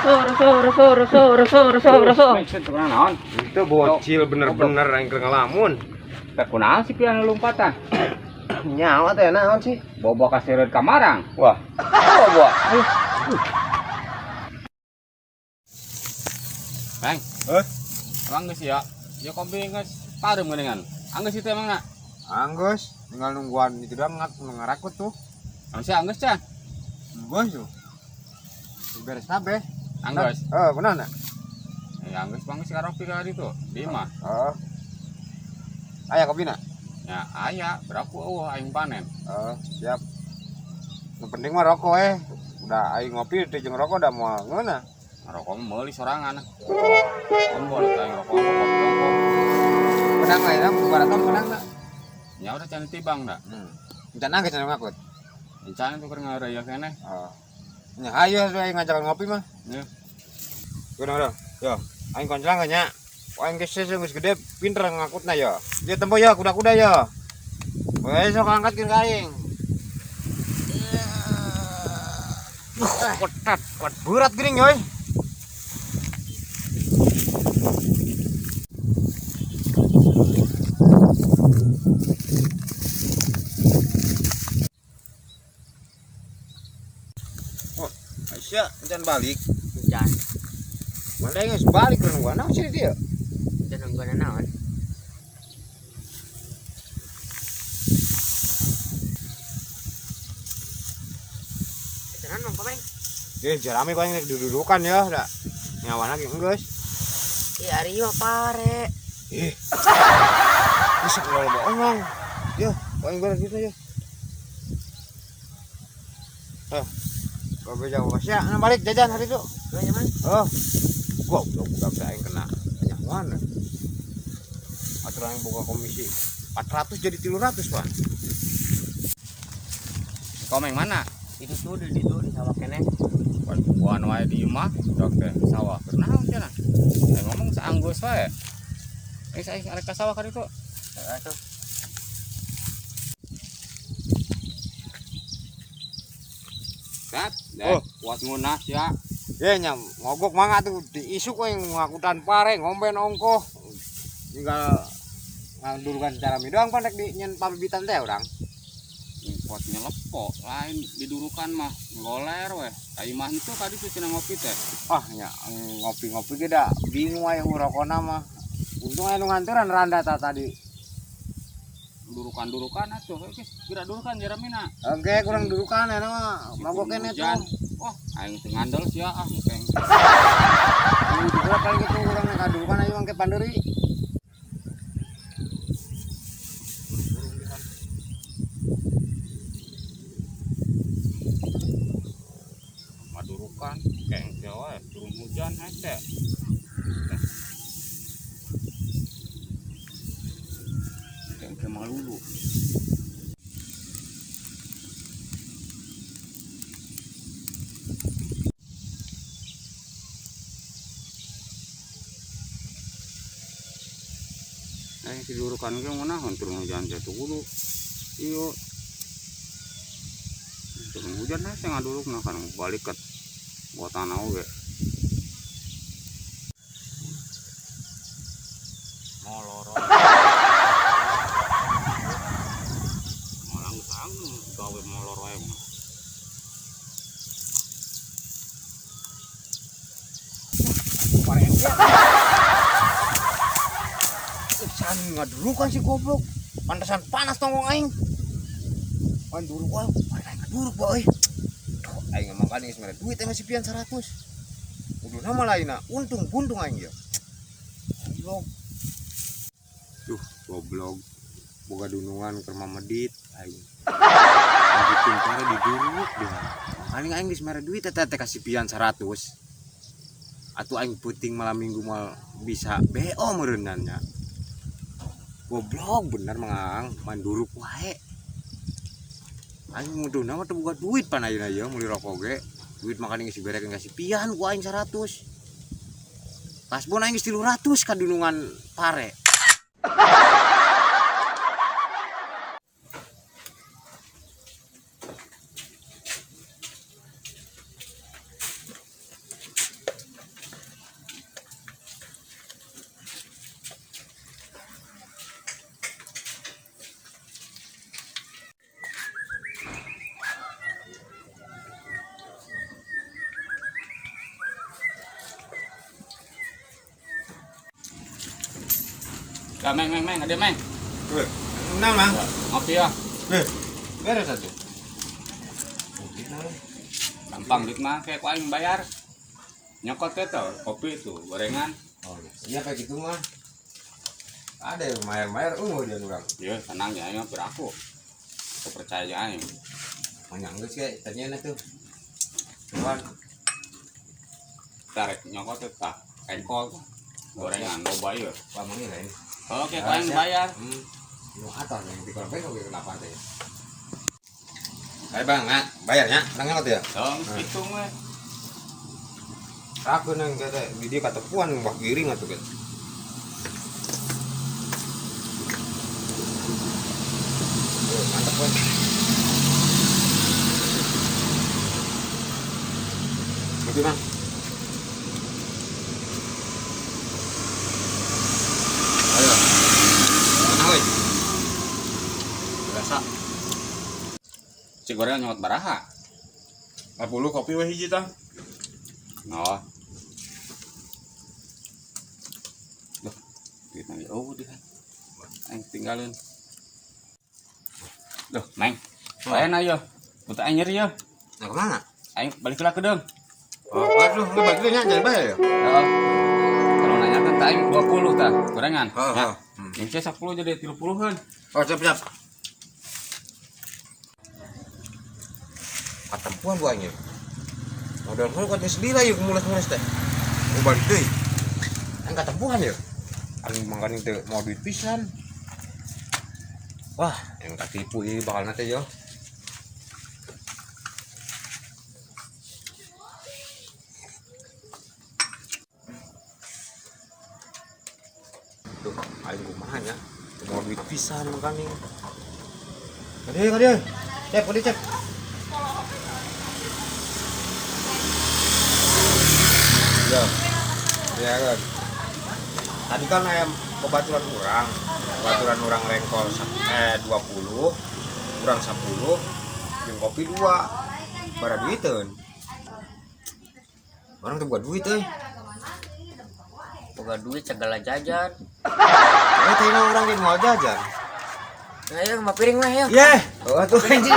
Reso reso reso reso reso reso. Naon? Itu bocil bener-bener yang keur ngelamun. Teh kunaon sih pian lompatan? Nyawa teh naon sih? Bobo kaseureut ka marang. Wah. Bobo. Bang. Heh? Emang geus ya? Ya kopi geus pareum geuningan. Anggeus itu emang na? Anggeus, tinggal nungguan itu doang ngarakut tuh. Anggeus anggeus can. Anggeus tuh. Beres kabeh. Anggeus. Eh, kunaon na? Ya anggeus bang geus karopi ka ditu. Di mah. Oh. Aya kopina? Ya aya, berapa eueuh aing panen. Oh, siap. Yang penting mah rokok eh. Udah aing ngopi teh jeung rokok udah moal ngeunah. Rokok mah meuli sorangan. Ombol aing rokok kopi rokok. Menang lah ya, baraton menang lah. Ya udah can tibang da. Encan anggeus anu ngakut. Encan itu keur ngareuyeuh keneh. Oh. Nya hayu atuh aing ngajakan ngopi mah. Ya. Udah udah. Yo, aing koncelang nya. Aing geus geus gede pinter ngakutna ya. Dia tempo ya kuda-kuda ya. Wes sok angkatkeun ka aing. Kuat kuat berat geuning yoy. Oh, Aisyah, encan balik. Encan. Mana geus balik keur nungguan naon sih dia? Encan nungguan naon? Encan mang komeng. Eh, jarame paling rek dududukan ya, da. Nyawa lagi enggeus. Ih, ari mah pare. Ih. Bisa kalau bohong. Yo, paling beres gitu ya. Eh. Kau beja ya, nah balik jajan hari itu. Gimana? Oh. Gua udah udah aing kena nyawan. Aturan yang boga komisi 400 jadi 300, Pak. Komeng mana? Itu tuh di ditu di sawah keneh. Buan wae di imah, dok teh sawah. Keur naon cenah? Aing ngomong saanggeus wae. Eh aing arek ka sawah ka ditu. Heeh tuh. Kat, Oh. kuat ngeunah sia. Ya nyam, ngogok mangga tuh diisuk we ngakutan pare, ngomben ongkoh. Tinggal ngadurukan cara mi doang pan rek di nyen pabibitan teh urang. Kuat nyelepok, lain didurukan mah goler weh. Ka imah henteu ka ditu cenah ngopi teh. Ah nya ngopi-ngopi ge da bingung aya ngurokona mah. Untung aya nu nganteran randa ta tadi. Durukan-durukan atuh, geus geura durukan jaramina. Oke, kurang durukan ya mah. Mabok kene tuh. Wah, aing teu ngandel sia ah engkeng. Juga paling gitu urang kadurukan ayo mangke panderi. Madurukan keng teh wae turun hujan hese. Keng teh malulu. Tidurukan ge ngeunaheun turun hujan teh tuh kudu. Ieu turun hujan hese ngadurukna kan balik ke buatan oge. Molor. Malang sang gawe molor wae mah. San ngadurukan si goblok. Pantesan panas tonggong aing. Pan duruk wae, aing ngaduruk bae. Duh, aing emang kan geus mere duit emang si pian 100. Kudu nama lainna, untung buntung aing ya. Goblok. Duh, goblok. Boga dunungan keur mamedit aing. Bikin pare diduruk dia. Makanya aing geus mere duit eta teh ka si pian 100. Atuh aing peuting malam minggu mal bisa BO meureunnan nya. Goblok bener mangang, manduruk wae. Aing muduna mah teu boga duit pan ayeuna ieu meuli rokok ge. Duit makane geus diberekeun ka si pian ku aing 100. Kasbon aing geus 300 ka dunungan pare. Ya, meng meng meng, ada meng. Nah, Mang. Ngopi ya. Beres atuh. Gampang duit mah kayak ku aing bayar. Nyokot teh tuh, kopi tuh, gorengan. Oh, iya kayak gitu mah. Ada yang mayar-mayar unggul dia orang. Iya, tenang ya aing mah beraku. Aku percaya aing. Manyang geus kayak tanya tuh. Cuman Tarik nyokot teh tah, engkol tuh. Gorengan loba ieu. wah mangi lain. Oke, ku aing bayar. Nu atas yang di kolam oke kenapa teh. Ayo bang, nak bayarnya, nang ya. Dong, hitung we. Aku nang kata di dia katepuan wah giring atuh kan. Oh, mantap kan. Oke, Bang. Ayo. Mana woi? Biasa. Si gorengan nyokot baraha. 40 kopi we hiji tah. Oh. Duh, duit lagi. Oh, dia. Aing tinggalin. Duh, Meng. Lain ayo. Buta aing nyeri ya. Nah, kemana? Aing balik lah ke deung. Oh, aduh, lu balik nya jangan bayar ya. Heeh. Kalau nanya kan tah aing 20 tah gorengan. Oh, Ya. oh. Yang 10 jadi 30-an. Oh, siap, siap. Katempuan gua ini. Modal gua kok sendiri yuk mules-mules teh. Gua balik deui. Kan katempuan ya. Aing mangkaning teh mau duit pisan. Wah, yang katipu ieu bakal teh yo. Tuh, aing kumaha nya. Mau duit pisan mangkaning. Kadieu, kadieu. Cep, kadieu, cep. Ya. Ya kan. Tadi kan ayam kebaturan orang. Kebaturan orang rengkol 20, kurang 10, jeung kopi 2. Bara duiteun. Orang tuh buat duit euy. Boga duit segala jajan. Eh, teh orang ge moal jajan. Nah, ya, lima piring lah ya. Yeh, oh tuh anjing.